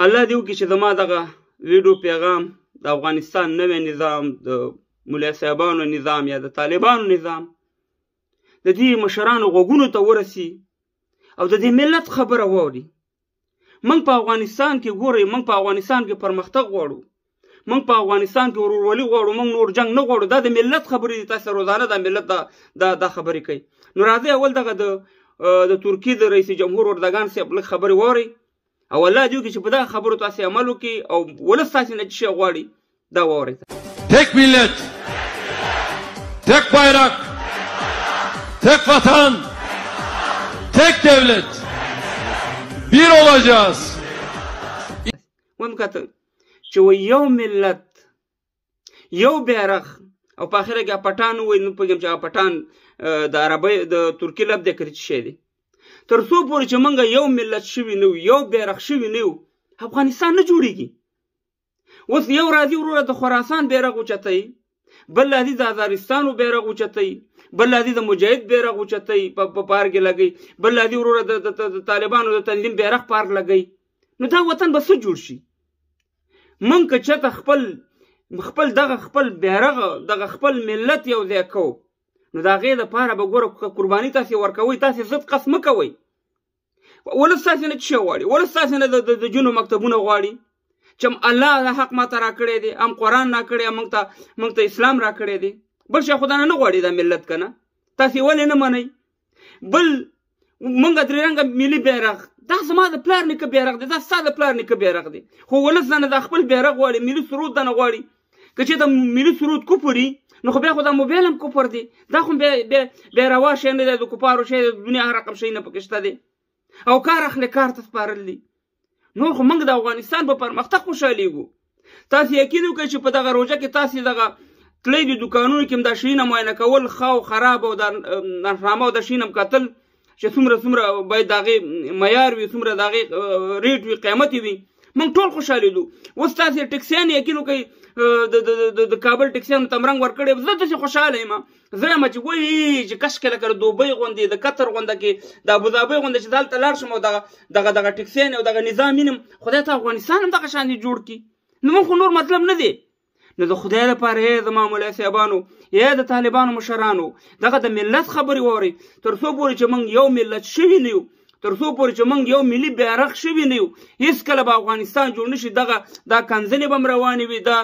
الله دې وکړي چې زما دغه ویډیو پیغام د افغانستان نوی نظام، د ملا صاحبانو نظام یا د طالبانو نظام، د دې مشرانو غوږونو ته ورسي او د دې ملت خبره واوري. موږ په افغانستان کې ګورئ، موږ په افغانستان کې پرمختګ غواړو، موږ په افغانستان کې ورورولي غواړو، موږ نور جنګ نه غواړو. دا د ملت خبرې دي، تاسې روزانه دا ملت دا خبرې کوي. نو راځئ اول دغه د ترکیې د رئیس جمهور اردګان صاحب لږ خبرې واورئ او الله دې وکړي چې په دغه خبرو تاسې عمل وکړي او ولس تاسې نه څه شی غواړي دا واورئ. Tek millet, tek bayrak, tek vatan, tek devlet. Bir olacağız. وم کتل چې وایي یو ملت، یو بیرغ، او په اخره کې پټان ووایي. نو پوهېږم چې هغه پټان د عربۍ د ترکي لب دی که څه شی دی. تر څو پورې چې موږ یو ملت شوي نه یو، یو بیرغ شوي نه یو، افغانستان نه جوړېږي. اوس یو راځي وروره د خراسان بیرغ اوچتوي، بل راځي د هزارستانو بیرغ اوچتوي، بل راځي د مجاهد بیرغ اوچتوي په پار کې لګوي، بل راځي وروره د طالبانو د تنظیم بیرغ پار لګوي. نو دا وطن به څه جوړ شي؟ موږ که چېرته خپل دغه خپل بیرغ، دغه خپل ملت یو ځای کوو، نو د هغې دپاره به ګوره که قرباني تاسې ورکوئ، تاسې ضد قصد مه کوئ. ولس تاسې نه څه شی غواړي؟ ولس تاسې نه د جونو مکتبونه غواړي چې هم الله دا حق ماته راکړی دی، هم قرآن راکړی، هم موږ ته اسلام راکړی دی. بل شی خو دا نه غواړي دا ملت که نه، تاسې ولې نه منئ؟ بل موږ درې رنګه ملي بیرغ، دا زما د پلار نیکه بیرغ دی، دا ستا د پلار نیکه بیرغ دی، خو ولس دنه دا خپل بیرغ غواړي، ملي سرود دنه غواړي. که چېرته ملي سرود کفر وي، نو خو بیا خو دا موبایل هم کفر دی، دا خو بیا روا شی نه دی، د کفارو شی دی، د دنیا هر رقم شی نه پکې شته دی، او کار اخلي کار ته سپارل دي. نور خو موږ د افغانستان په پرمختګ خوشحالېږو. تاسې یقین وکړئ چې په دغه روژه کې تاسې دغه تلئ د دوکانونو کې هم دا شیونه معاینه کول، ښه او خراب او دا نرخنامه او دا شیونه هم کتل چې څومره باید د هغې معیار وي، څومره د هغې ریټ وي، قیمت یې وي. موږ ټول خوشحالېدو. اوس تاسې ټکسیان یقین وکړئ، د کابل ټکسیانو ته رنګ ورکړی، زه داسې خوشحاله یم، زه یم چې وایي چې کشکې لکه د دوبۍ غوندې، د قطر غونډه کې، د ابوظبۍ غوندې چې دلته لاړ شم او دغه ټکسیان او دغه نظام وینم، خدای ته افغانستان هم دغه شان دې جوړ کړي. نو موږ خو نور مطلب نه دی. نو د خدای لپاره ای زما مولوي صاحبانو، ای د طالبانو مشرانو، دغه د ملت خبرې واورئ. تر څو پورې چې موږ یو ملت شوي نه یو، تر څو پورې چې موږ یو ملي بیرغ شوي نه یو، هېڅکله به افغانستان جوړ نه شي. دغه دا کنځلې به هم روانې وي، دا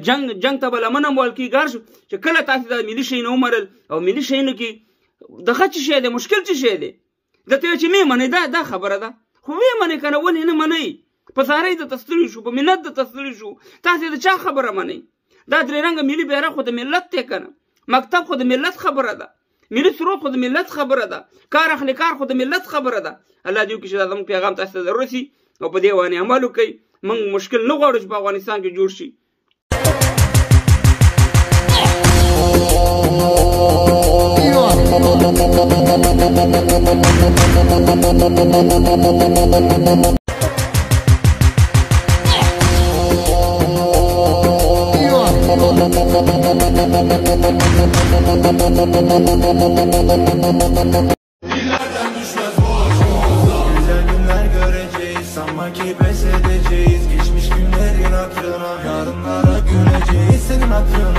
جنګ ته به لمن هم وهل کېږي. هر چې کله تاسې دا ملي شیونه ومنل او ملي شیونو کې دغه څه شی دی، مشکل څه شی دی؟ درته وایي چې مې منئ، دا خبره ده، خو ویې منئ که نه، ولې نه منئ؟ په زارۍ درته ستړي شو، په منت درته ستړي شو، تاسې د چا خبره منئ؟ دا درې رنګه ملي بیرغ خو د ملت دی که نه، مکتب خو د ملت خبره ده، ملي سرود خو د ملت خبره ده، کار اخلي کار خو د ملت خبره ده. الله دې وکړي چې دا زموږ پیغام تاسې ته درورسي او په دې باندې عمل وکړئ. موږ مشکل نه غواړو چې په افغانستان کې جوړ شي. Dillerden düşmez boğazımıza. Güzel günler göreceğiz, sanma ki pes edeceğiz. Geçmiş günlerin hatırına, yarınlara güleceğiz. Senin hatırına.